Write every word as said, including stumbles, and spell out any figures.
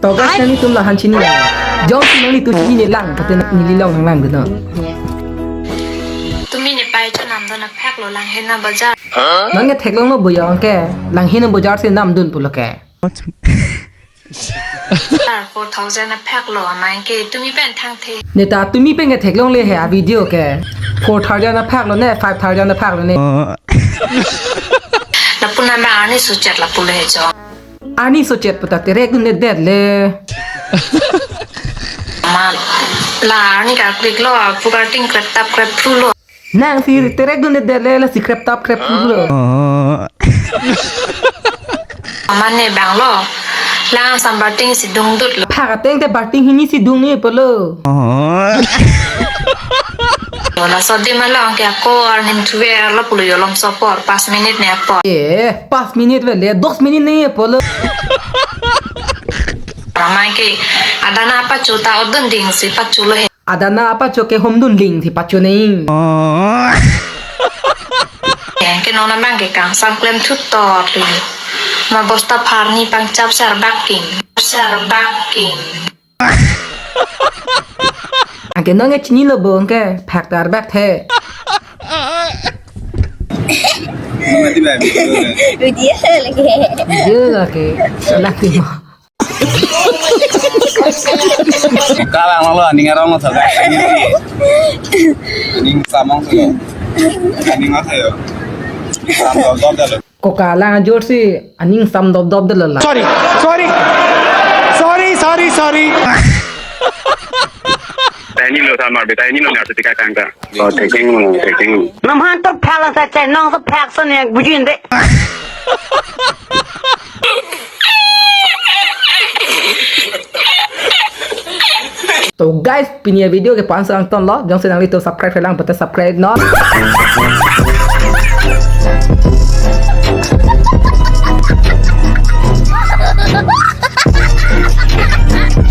August nanglitum la han chini. Jongsi nanglitum chinine lang, pute neli along nanglang dunnon. Tumi ne pai chonam do na phak lo Langhin a bajar. Nang ketheklonglo bo jong ke, Langhin a bajar si namdun pulo ke. Four thousand a phak lo amang ke, tumi pen thangthe. Ne ta tumi pen ketheklongle he a video ke. Four thousand a phak lo ne, five thousand a phak lo ne. Lapu na ma ani suchet lapu le jo. Ani suchet puta terek dundedet le. Ma, la ani ka klik lo, apu karting krep tap krep phru lo. Nangsi terek dundedet le, lasi krep tap krep phru lo. Mane bang lo. Lang sam barting si dungdut lo. Phak ateng te barting hini si dung ni pulo. Yo, laso adim along ke ako arnam thuver lo pulo, yo lomso apor, pas minit ne apor. Eh, pas minit vele, dos minit ne apor lo. Amang ke adana apacho ta odun ding si pacho lo he. Adana apacho ke hom dun ding si pacho ne. Yang ke non amang ke kangsam klem thut tot lo. Ma bosta pharni pangchap sar baking. Sar baking. Anke nonke chinilo bo, anke phak ta arbak the. Mati ba, video na. Video lagi. Video lagi. Salah timo. Kalang lo, aning arong lo, sagai. Aning samong sih. Aning apa ya? Samong dom dom. Koka lang ajor si aning sam dop dop de lala. Sorry, sorry, sorry, sorry, sorry. Tiny lo samar be, tiny lo ngar setika kangka. Oh, taking mo, taking mo. Nam han to phak la sa chai, nong to phak sa ne bujin de. To guys, pini a video ke pansang ton lo, jongsi nanglitum subscribe lang, pute subscribe non.